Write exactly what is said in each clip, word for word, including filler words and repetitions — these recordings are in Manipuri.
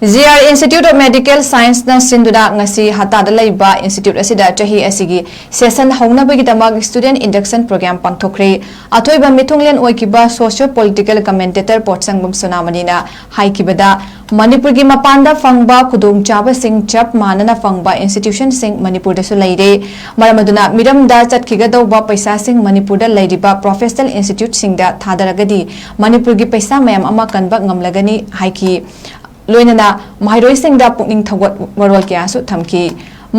G R Institute of Medical Scienceꯅ ꯁꯤꯟꯗꯨꯅ ꯉꯁꯤ ꯍꯇꯥꯗ ꯂꯩꯕ institute ꯑꯁꯤꯗ ꯆꯍꯤ ꯑꯁꯤꯒꯤ session ꯍꯧꯅꯕꯒꯤꯗꯃꯛ student induction program ꯄꯥꯡꯊꯣꯛꯈ꯭ꯔꯦ꯫ ꯑꯊꯣꯏꯕ ꯃꯤꯊꯨꯡꯂꯦꯟ ꯑꯣꯏꯈꯤꯕ socio political commentator ꯄꯣꯠꯁꯪꯕꯝ ꯁꯣꯅꯥꯃꯅꯤꯅ ꯍꯥꯏꯈꯤꯕꯗ, ꯃꯅꯤꯄꯨꯔꯒꯤ ꯃꯄꯥꯟꯗ ꯐꯪꯕ ꯈꯨꯗꯣꯡꯆꯥꯕꯁꯤꯡ ꯆꯞ ꯃꯥꯟꯅꯅ ꯐꯪꯕ institutionꯁꯤꯡ ꯃꯅꯤꯄꯨꯔꯗꯁꯨ ꯂꯩꯔꯦ꯫ ꯃꯔꯝ ꯑꯗꯨꯅ ꯃꯤꯔꯝꯗ ꯆꯠꯈꯤꯒꯗꯧꯕ ꯄꯩꯁꯥꯁꯤꯡ ꯃꯅꯤꯄꯨꯔꯗ ꯂꯩꯔꯤꯕ professional instituteꯁꯤꯡꯗ ꯊꯥꯗꯔꯒꯗꯤ ꯃꯅꯤꯄꯨꯔꯒꯤ ꯄꯩꯁꯥ ꯃꯌꯥꯝ ꯑꯃ ꯀꯟꯕ ꯉꯝꯂꯒꯅꯤ ꯍꯥꯏꯈꯤ꯫ ꯂꯣꯏꯅꯅ ꯃꯍꯩꯔꯣꯏꯁꯤꯡꯗ ꯄꯨꯛꯅꯤꯡ ꯊꯧꯒꯠ ꯋꯥꯔꯣꯜ ꯀꯌꯥꯁꯨ ꯊꯝꯈꯤ꯫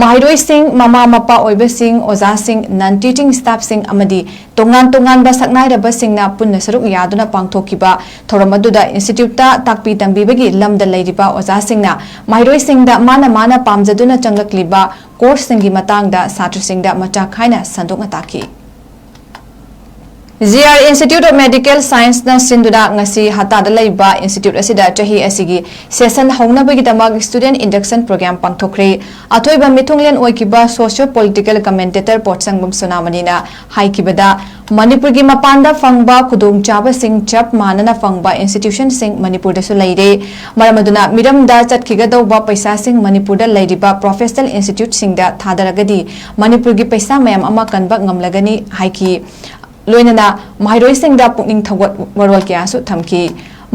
ꯃꯍꯩꯔꯣꯏꯁꯤꯡ, ꯃꯃꯥ ꯃꯄꯥ ꯑꯣꯏꯕꯁꯤꯡ, ꯑꯣꯖꯥꯁꯤꯡ, non teaching staffꯁꯤꯡ ꯑꯃꯗꯤ ꯇꯣꯉꯥꯟ ꯇꯣꯉꯥꯟꯕ ꯁꯛꯅꯥꯏꯔꯕꯁꯤꯡꯅ ꯄꯨꯟꯅ ꯁꯔꯨꯛ ꯌꯥꯗꯨꯅ ꯄꯥꯡꯊꯣꯛꯈꯤꯕ ꯊꯧꯔꯝ ꯑꯗꯨꯗ instituteꯇ ꯇꯥꯛꯄꯤ ꯇꯝꯕꯤꯕꯒꯤ ꯂꯝꯗ ꯂꯩꯔꯤꯕ ꯑꯣꯖꯥꯁꯤꯡꯅ ꯃꯍꯩꯔꯣꯏꯁꯤꯡꯗ ꯃꯥꯅ ꯃꯥꯅ ꯄꯥꯝꯖꯗꯨꯅ ꯆꯪꯂꯛꯂꯤꯕ courseꯁꯤꯡꯒꯤ ꯃꯇꯥꯡꯗ ꯁꯥꯇ꯭ꯔꯁꯤꯡꯗ ꯃꯆꯥꯛ ꯈꯥꯏꯅ ꯁꯟꯗꯣꯛꯅ ꯇꯥꯛꯈꯤ꯫ G R Institute of Medical Scienceꯅ ꯁꯤꯟꯗꯨꯅ ꯉꯁꯤ ꯍꯇꯥꯗ ꯂꯩꯕ institute ꯑꯁꯤꯗ ꯆꯍꯤ ꯑꯁꯤꯒꯤ session ꯍꯧꯅꯕꯒꯤꯗꯃꯛ student induction program ꯄꯥꯡꯊꯣꯛꯈ꯭ꯔꯦ꯫ ꯑꯊꯣꯏꯕ ꯃꯤꯊꯨꯡꯂꯦꯟ ꯑꯣꯏꯈꯤꯕ socio political commentator ꯄꯣꯠꯁꯪꯕꯝ ꯁꯣꯅꯥꯃꯅꯤꯅ ꯍꯥꯏꯈꯤꯕꯗ, ꯃꯅꯤꯄꯨꯔꯒꯤ ꯃꯄꯥꯟꯗ ꯐꯪꯕ ꯈꯨꯗꯣꯡꯆꯥꯕꯁꯤꯡ ꯆꯞ ꯃꯥꯟꯅꯅ ꯐꯪꯕ institutionꯁꯤꯡ ꯃꯅꯤꯄꯨꯔꯗꯁꯨ ꯂꯩꯔꯦ꯫ ꯃꯔꯝ ꯑꯗꯨꯅ ꯃꯤꯔꯝꯗ ꯆꯠꯈꯤꯒꯗꯧꯕ ꯄꯩꯁꯥꯁꯤꯡ ꯃꯅꯤꯄꯨꯔꯗ ꯂꯩꯔꯤꯕ professional instituteꯁꯤꯡꯗ ꯊꯥꯗꯔꯒꯗꯤ ꯃꯅꯤꯄꯨꯔꯒꯤ ꯄꯩꯁꯥ ꯃꯌꯥꯝ ꯑꯃ ꯀꯟꯕ ꯉꯝꯂꯒꯅꯤ ꯍꯥꯏꯈꯤ꯫ ꯂꯣꯏꯅꯅ ꯃꯍꯩꯔꯣꯏꯁꯤꯡꯗ ꯄꯨꯛꯅꯤꯡ ꯊꯧꯒꯠ ꯋꯥꯔꯣꯜ ꯀꯌꯥꯁꯨ ꯊꯝꯈꯤ꯫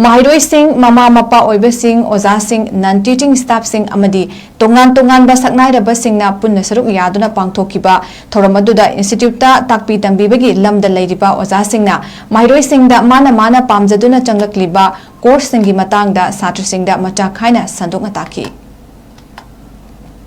ꯃꯍꯩꯔꯣꯏꯁꯤꯡ, ꯃꯃꯥ ꯃꯄꯥ ꯑꯣꯏꯕꯁꯤꯡ, ꯑꯣꯖꯥꯁꯤꯡ, non teaching staffꯁꯤꯡ ꯑꯃꯗꯤ ꯇꯣꯉꯥꯟ ꯇꯣꯉꯥꯟꯕ ꯁꯛꯅꯥꯏꯔꯕꯁꯤꯡꯅ ꯄꯨꯟꯅ ꯁꯔꯨꯛ ꯌꯥꯗꯨꯅ ꯄꯥꯡꯊꯣꯛꯈꯤꯕ ꯊꯧꯔꯝ ꯑꯗꯨꯗ instituteꯇ ꯇꯥꯛꯄꯤ ꯇꯝꯕꯤꯕꯒꯤ ꯂꯝꯗ ꯂꯩꯔꯤꯕ ꯑꯣꯖꯥꯁꯤꯡꯅ ꯃꯍꯩꯔꯣꯏꯁꯤꯡꯗ ꯃꯥꯅ ꯃꯥꯅ ꯄꯥꯝꯖꯗꯨꯅ ꯆꯪꯂꯛꯂꯤꯕ courseꯁꯤꯡꯒꯤ ꯃꯇꯥꯡꯗ ꯁꯥꯇ꯭ꯔꯁꯤꯡꯗ ꯃꯆꯥꯛ ꯈꯥꯏꯅ ꯁꯟꯗꯣꯛꯅ ꯇꯥꯛꯈꯤ꯫